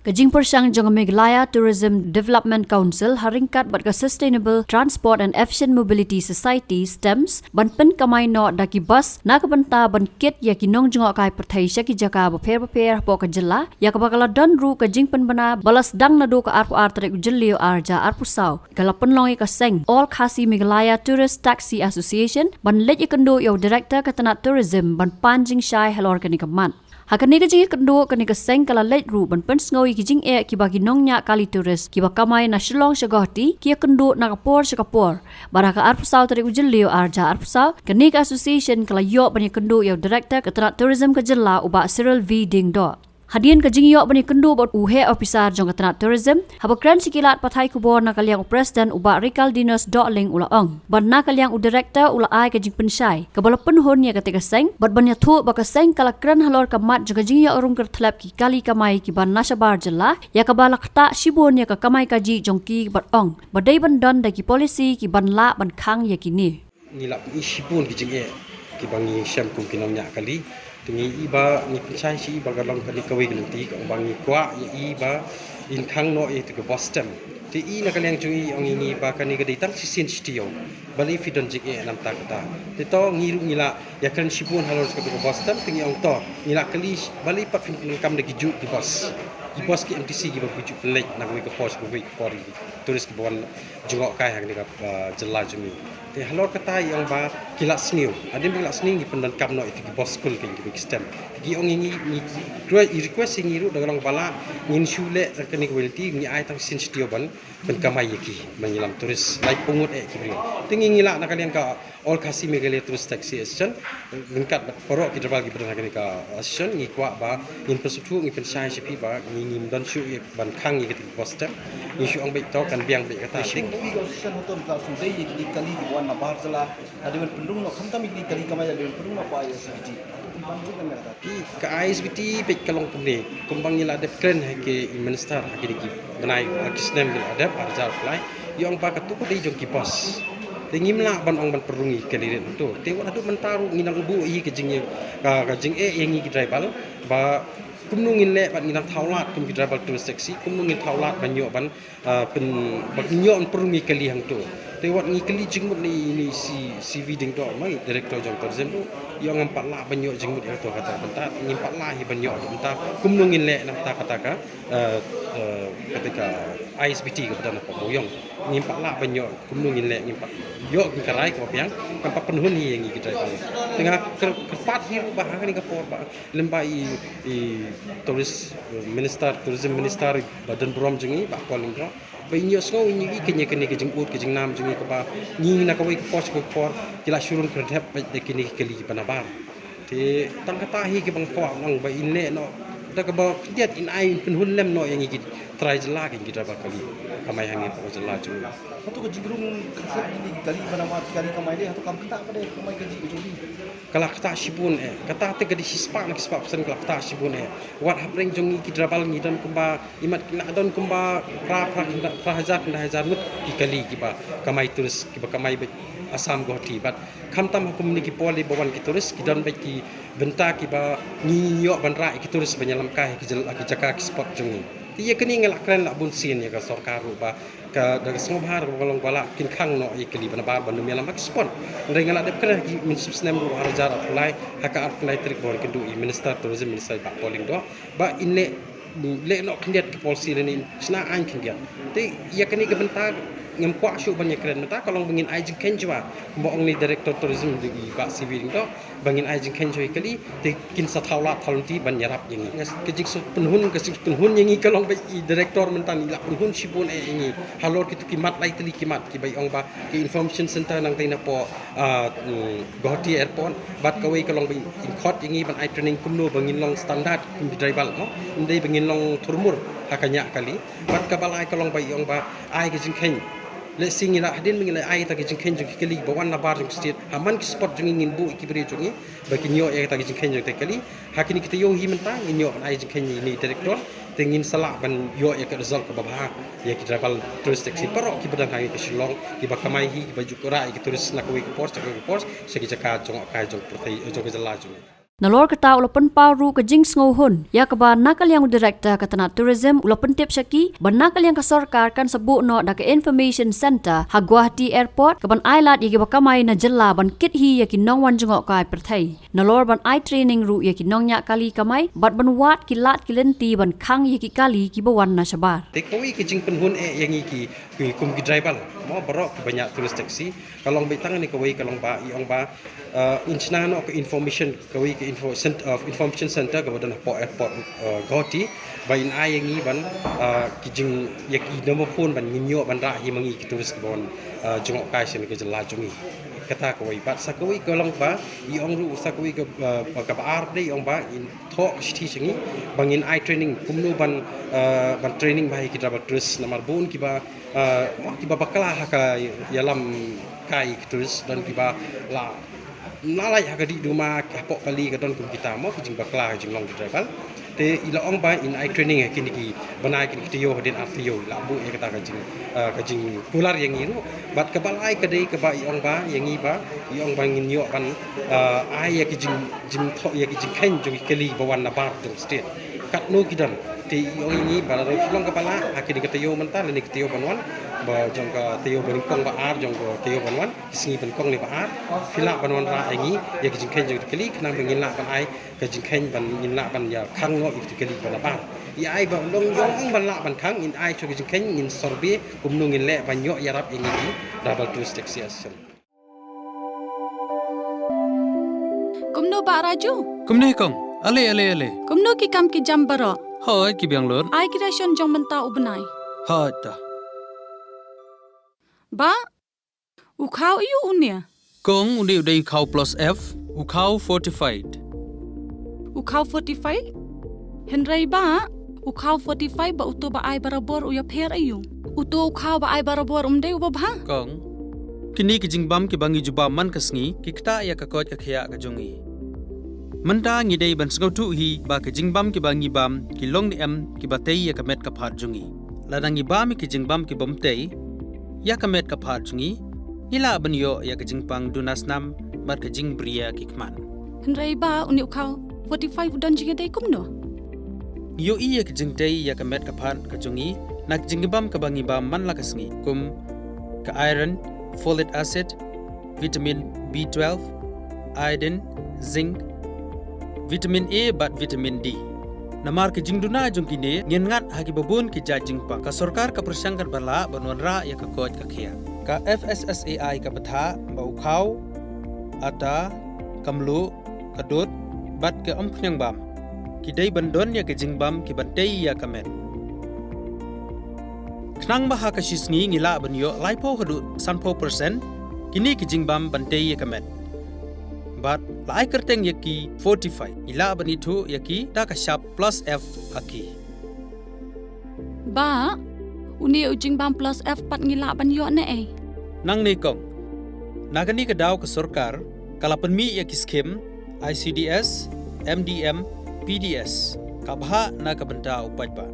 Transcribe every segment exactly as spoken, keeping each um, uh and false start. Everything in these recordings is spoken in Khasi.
Ka jingpyrshang jong ka Meghalaya Tourism Development Council ha ryngkat bad ka Sustainable Transport and Efficient Mobility Society, STEMS, ban pynkamai noh da ki bus na ka bynta ban kit ïa ki nongjngohkai pyrthei sha ki jaka bapher bapher hapoh ka jylla, ïa kaba ka la don ruh ka jingpynbna ba la sdang naduh ka arphew ar tarik u Jylliew arhajar arphew saw. Ka la pynlong ïa ka seng All Khasi Meghalaya Tourist Taxi Association ban leit ïakynduh ïa u Director ka tnat Tourism ban pan jingshai halor kane ka mat. Ha kane ka jingïakynduh, kane ka seng ka la leit ruh ban pynsngew ïa ki jingeh kiba ki nongñiah kali tourist kiba kamai na Shillong sha Guwahati ki ïakynduh na ka por sha ka por. Bad ha ka arphew saw tarik u Jylliew arhajar arphew saw, kane ka association ka la ïoh ban ïakynduh ïa u Director ka tnat Tourism ka jylla, u Bah Cyril V Diengdoh. Hadien ka jingïoh ban ïakynduh bad u heh ophisar jong ka tnat Tourism, haba kren sha ki lad pathai khubor na ka liang u President, u Bah Rikaldinus Dohling, u la ong ba na ka liang u Director u la ai ka jingpynshai kaba la pynhun ïa kata ka seng, bad ban ïathuh ba ka seng ka la kren halor ka mat jong ka jingïoh rung kyrthlep ki kali kamai kiba na shabar jylla, ïa kaba la ktah shibun ïa ka kamai kajih jong ki, bad ong ba dei ban don da ki policy kiban lah ban khang ïa kine. Ngi la pyni shibun ki jingeh kiba ngi shem kum ki nongñiah kali. Te ngi i ba ngi pynshai sha i ba ka long kane kawei ka lynti kaba ngi kwah ïa i ba in khang noh ïa ita ka bus STEMS. Te i na ka liang jong i ong ïa ngi ba kane ka dei tang shisien shi taïew. Balei phi don jingeh na bynta kata? Te to ngi ruh ngi la ïakren shibun halor jong kata ka bus STEMS, te ngi ong to ngi la kylli balei pat phin pyndonkam da ki juh ki bus, ki bus ki M T C kiba ki juh pynleit na kawei ka por sha kawei ka por, ki tourist kiba wan jngohkai ha kane ka, ah, jylla jong ngi. Te halor kata i ong ba ki la sniew. Hadien ba ki la sniew ngi pyndonkam noh ïa ki bus skul, ki, ki STEMS. Ki ong ïa ngi, ngi re-, request ïa ngi ruh da ka long ba lah ngin shu leh tang kane kawei lynti, ngi ai tang shisien shi taïew ban pynkamai ïa ki ban ïalam tourist. Laiphew ngut eh ki briew. Te ngi, ngi la na ka liang ka All Khasi Meghalaya Tourist Taxi Association, ryngkat bad baroh ki driver kiba don ha kane ka association, ngi kwah ba ngin pynsngewthuh, ngin pynshai sha phi ba ngi, ngim don shuh ïa ban khang ïa kata ka bus STEMS. Ngi shu ong beit to kan biang beit kata. Shu wi ka association hato ka shu dei ïa kine ki kali kiba wan na bar jylla, la dei ban pynrung noh, khamtam ïa kine ki kali kamai la dei ban pynrung noh ba ïa safety. Hato phi ban jin kata? Ka I S B T beit ka long kumne, kumba ngi la dep kren ha ki, i minister ha kine ki bnai, ha ki snem ki la dep, arhajar arphew lai, i ong ba kato ka dei jong ki bus. Te ngim lah ban ong ban pynrung ïa ki kali rit hato. Te wat haduh mynta ruh ngi nang buh ïa ka jing, ka, ka jingeh ïa ngi ki driver ba kumno ngin leh bad ngi nang thaw lad kum ki driver tourist taxi, kumno ngin thaw lad ban ïoh ban ah, pyn, ba ki ïoh ban pynrung ïa ki kali hangto. Te wat ngi kylli jingmut na i, na i C, C V Diengdoh, ma i director jong tourism ruh, i ong ngam pat lah ban ïoh jingmut ïa kato kata ka bynta, ngim pat lah hi ban ïoh ka bynta kumno ngin leh na bynta kata ka, eh, eh, kata ka I S B T kaba don hapoh Mawïong. Ngim pat lah ban ïoh kumno ngin leh, ngim pat ïoh, ngin ka rai kaba biang, ngam pat pynhun hi ïa ngi ki driver. Te nga kyr-, kyrpad hi ruh ba ha kane ka por ba lem ba i, i tourist, eh, minister, tourism minister ba don burom jong ngi, Bah Paul Lyngdoh, ba in ïohsngew ïa ngi kane, kane ka jingud ka jingnam jong ngi kaba ngi na kawei ka por sha kawei ka por ki la shu rung kyrthep beit da kine ki kali kiba nabar. Te tang kata hi kaba nga kwah ban ong ba in leh noh da kaba khyndiat, in ai, in pynhun lem noh ïa ngi ki trai jylla, ki, ki driver kali kamai ha ngi hapoh ka jylla jong ngi. Hato ka jingrung kyrthep kine ki kali kiba nabar, ki kali kamai leh, hato kam ktah pat de kamai kajih ka jong ngi? Ka la ktah shibun eh. Kata te ka dei shispah na ki spah percent ka la ktah shibun eh. Wat hapdeng jong ngi ki driver ngi don kumba, imat ki la don kumba phra, phra, phra, phra hajar, khyndai hajar ngut ki kali kiba kamai tourist, kiba kamai beit Assam Guwahati. Bad khamtam ha kumne ki por lei ba wan ki tourist, ki don beit ki bynta kiba ngi ïoh ban rah ïa ki tourist ban ïalam kai ha ki jyl-, ha ki jaka, ki spot jong ngi. Te ïa kane nga la kren la bun sien ïa ka sorkar ruh ba ka, da ka sngewbha kaba long ba lah kin khang noh ïa ki kali ba nabar ban ym ïalam ha ki spot. Hynrei nga la dep kren ha ki mynshem snem ruh, arhajar arphew lai, ha ka arphew lai tarik ba wan kynduh i Minister Tourism, Minister Bah Paul Lyngdoh, ba in leh, leh noh khyndiat ka policy lane in shna aiñ khyndiat. Te ïa kane ka bynta ngam kwah shuh ban ïa kren, mynta ka long ba ngin ai jingkheiñ shuwa, kumba ong i Director Tourism, i Bah C V Lyngdoh, ba ngin ai jingkheiñ shuwa ïa ki kali, te kin sa thaw lad thaw lynti ban ïarap ïa ngi. Nga s-, ka jingsngewpynhun, ka jingsngewpynhun ïa ngi ka long ba i director mynta i la pynhun shibun eh ïa ngi halor kito ki mat, lai tylli ki mat kiba i ong ba ki information center nangtei napoh, ah, mm, Guwahati Airport. Bad kawei ka long ba in khot ïa ngi ban ai training kumno ba ngin long standard kum ki driver, mo. Ym dei ba ngin long thurmur ha ka ñiah kali. Bad kaba lai ka long ba i ong ba ai ka jingkheiñ. Lehse ngi la, hadien ba ngi la ai kata ka jingkheiñ jong ki kali ba wan nabar jong ka state, ha man ki spot jong ngi ngin buh ïa ki briew jong ngi ba kin ïoh ïa kata ka jingkheiñ jong kata ka kali. Ha kine ki taïew hi mynta ngin ïoh ban ai jingkheiñ ïa ine i director, te ngin sa lah ban ïoh ïa ka result kaba bha ïa ki driver tourist taxi baroh kiba don ha ngi ka Shillong, kiba kamai hi, kiba ju rah ïa ki tourist na kawei ka por sha kawei ka por sha ki jaka jngohkai jong pyrthei, jong ka jylla jong ngi. Nalor kata u la pynpaw ruh ka jingsngewhun ïa kaba na ka liang u director ka tnat tourism u la pyntip sha ki ba na ka liang ka sorkar kan sa buh noh da ka information center ha Guwahati Airport kaban ai lad ïa kiba kamai na jylla ban kit hi ïa ki nongwan jngohkai pyrthei. Nalor ban ai training ruh ïa ki nongñiah kali kamai bad ban wad ki lad ki lynti ban khang ïa ki kali kiba wan na shabar. Te kawei ka jingpynhun eh ïa ngi ki, ki kum ki driver mo baroh kiba ñiah tourist taxi. Ka long beit tang ne kawei ka long ba i ong ba, uh, in shna noh ka information, kawei ka info cent-, uh, information center kaba don hapoh airport, uh, Guwahati ba in ai ïa ngi ban, uh, ki jing ïa ki number phone ban ngin ïoh ban rah hi ma ngi ki tourist kiba wan, uh, jngohkai sha ne ka jylla jong ngi. Kata kawei bad sa kawei ka long ba i ong ruh sa kawei ka, uh, kaba ar de i ong ba in thoh ka shithi sha ngi ba ngin ai training kumno ban, uh, ban training ba ïa ki driver tourist namar bun kiba, uh, mo kiba bakla ha ka ïalam kai ki tourist don kiba la na lai ha ka dih duma hapoh kali ka don kum kita mo ki jingbakla ka jinglong ki driver. Te i la ong ba in ai training ha kine ki bnai kine ki taïew hadien ar taïew i la buh ïa kata ka jing, uh, ka jingkular ïa ngi ruh. Bad kaba lai ka dei kaba i ong ba ïa ngi ba i ong ba ngin ïoh ban, uh, ai ïa ki jing, jingthoh ïa ki jingkheiñ jong ki kali ba wan na bar jong state. Katno ki don te i ong ïa ngi ba la dei long kaba lah ha kine ka taïew mynta lane ka taïew ban wan ba jong ka taïew ba nyngkong ba ar jong ka taïew ban wan. Ki sngi ban kong ne ba ar phi lah ban wanrah ïa ngi ïa ki jingkheiñ jong ki kali khnang ba ngin lah ban ai ka jingkheiñ ban ngin lah ban ïa khang noh ïa ki kali ba na bar. Ïa ai ba long ïong ban lah ban khang ngin ai shuh ki jingkheiñ ngin survey kumno ngin leh ban ïoh ïarap ïa ngi ki driver tourist taxi association. Kumno Bah Raju? Kumne kong. Ale ale ale. Kumno ki kam ki jam baroh? Hoi ki biang lut. Ai ki ration jong mynta u bnai. Hoi ta. Bah, u khaw aiu une? Kong, une u dei u khaw plus F, u khaw fortified. U khaw fortified? Hynrei bah, u khaw fortified bad uto ba ai barabor u ïapher aiu? Uto u khaw ba ai barabor um dei uba bha? Kong, kine ki jingbam kiba ngi ju bam man ka sngi ki ktah ïa ka koit ka khiah ka jong ngi. Mynta ngi dei ban sngewthuh hi ba ki jingbam kiba ngi bam ki long ne em kiba tei ïa ka met ka phad jong ngi. Lada ngi bam ïa ki jingbam kibym tei ïa ka met ka phad jong ngi, ngi lah ban ïoh ïa ka jingpang duna snam bad ka jingbriah ki khmat. Hynrei bah, une u khaw fortified u don jingïadei kumno? Ngi ïohi ïa ka jingtei ïa ka met ka phad ka jong ngi na ka jingbam kaba ngi bam man la ka sngi, kum ka iron, folic acid, vitamin B twelve, iodine, zinc, vitamin A bad vitamin D. Namar ka jingduna jong kine ngin ngat ha kiba bun ki jait jingpang. Ka sorkar ka pyrshang katba lah ban wanrah ïa ka koit ka khiah. Ka F S S A I ka bthah ba u khaw, ata, ka mluh, ka dud bad ka umkhniang bam ki dei ban don ïa ka jingbam kiban tei ïa ka met. Khnang ba ha ka shi sngi ngi lah ban ïoh laiphew haduh sanphew percent kine ki jingbam ban tei ïa ka met. Bad la ai kyrteng ïa ki fortified, ngi lah ban ithuh ïa ki da ka shap plus F ha ki. Bah, une u jingbam plus F pat ngi lah ban ïoh ne ei? Nangne kong. Na kane ka daw ka sorkar ka la pynmih ïa ki skim I C D S, M D M, P D S, ka bhah na ka bynta u paidbah.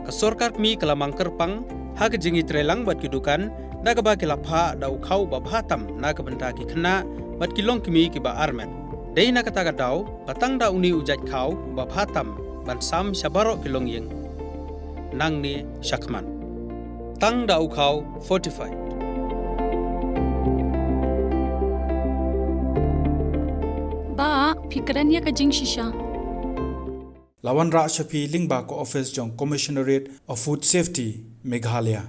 Ka sorkar kmie ka la mang kyrpang ha ka jingïatreilang bad ki dukan da kaba ki la phah da u khaw uba bha tam na ka bynta ki khynnah bad ki longkmie kiba armet. Dei na kata ka daw ba tang da une u jait khaw uba bha tam ban sam sha baroh ki longïing. Nangne shakhmat tang da u khaw fortified. Bah, phi kren ïa ka jingshisha. La wanrah sha phi lyngba ka office jong Commissionerate of Food Safety, Meghalaya.